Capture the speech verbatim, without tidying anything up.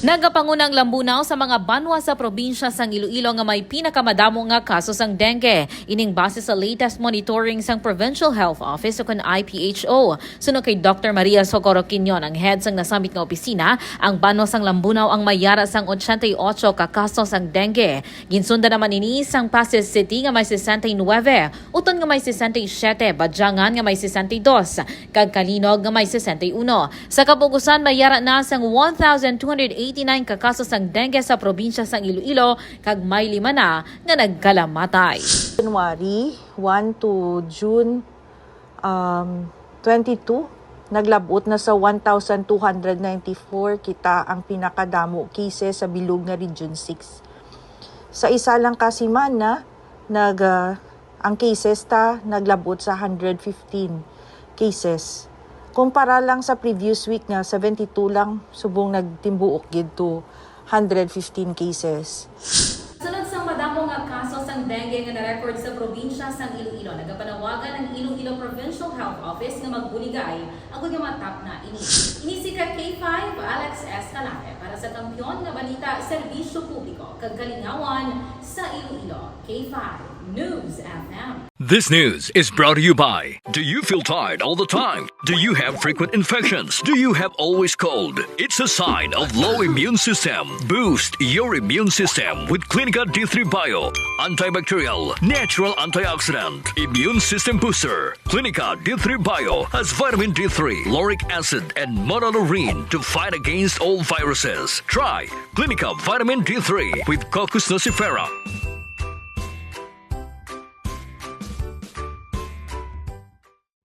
Nagapanguna ang Lambunao sa mga banwa sa probinsya sang Iloilo nga may pinakamadamo nga kaso sang dengue. Ining base sa latest monitoring sang Provincial Health Office ukon I P H O. Suno kay Doctor Maria Socorro Quinion, ang head sang nasambit nga opisina, ang banwa sang Lambunao ang may yara sang ochenta y ocho ka kaso sang dengue. Ginsundan naman ini sang Passi City nga may sesenta y nuebe, Oton nga may sesenta y siete, Badiangan nga may sesenta y dos, kag Calinog nga may sesenta y uno. Sa kapugusan, may yara na sang one thousand two hundred eighty-nine ka kaso sang dengue sa probinsya sang Iloilo, kag may lima na nga nagkalamatay. January one to June um, twenty-two, naglabot na sa one thousand two hundred ninety-four kita ang pinakadamo cases sa bilog nga Region six. Sa isa lang ka semana, nag, ah, ang cases ta naglabot sa hundred fifteen cases. Kumpara lang sa previous week nga seventy-two lang, subong nagtimbuok gid to hundred fifteen cases. Sunod sang madamo nga kaso sang dengue nga na-record sa probinsya sang Iloilo, nagapanawagan ang Iloilo Provincial Health Office nga magbuligay agud nga matapna ini. Ini si ka K five, Alex Escalante, para sa Kampiyon nga Balita, Serbisyo Publiko, kag Kalingawan sa Iloilo, K five News F M. This news is brought to you by. Do you feel tired all the time? Do you have frequent infections? Do you have always cold? It's a sign of low immune system. Boost your immune system with Clinica D three Bio. Antibacterial, natural antioxidant, immune system booster. Clinica D three Bio has vitamin D three, lauric acid, and monolaurin to fight against all viruses. Try Clinica Vitamin D three with Cocos nucifera.